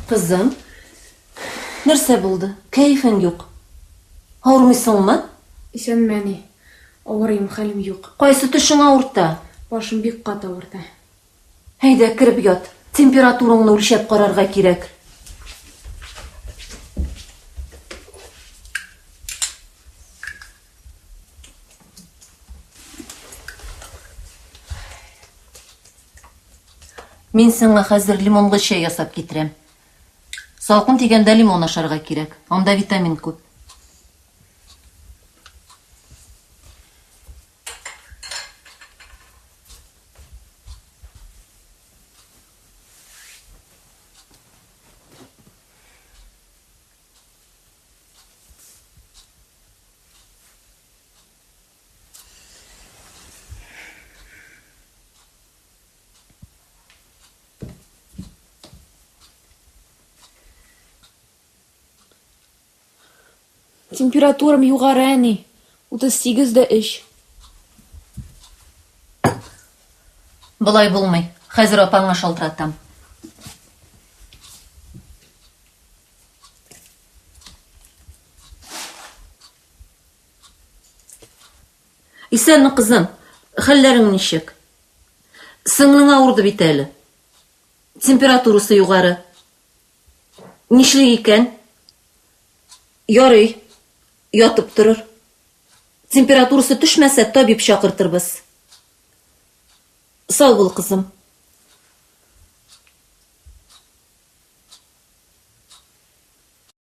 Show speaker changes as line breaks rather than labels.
Кызым, нәрсә булды? Кәефең юк. Авырмыйсыңмы?
Исәнме, әни. Авырыйм, хәлем юк.
Кайсы төшең авырта?
Башым бик каты авырта.
Әйдә, кереп ят. Температураңны үлчәп карарга кирәк. Мин сиңа хәзер лимонлы чәй ясап китерәм. Салкын тигәндә лимон ашарга кирәк. Анда витамин күп.
Температурам югары, әни. 38 дә 3.
Болай булмый. Хәзер апаңа шалтыратам. Исәнме, кызым. Хәлләрең ничек? Сеңлең авырды бит әле. Температурасы югары. Нишлик икән? Ярый, ятып торыр. Температурасы төшмәсә, табиб чакыртырбыз. Сау бул, кызым.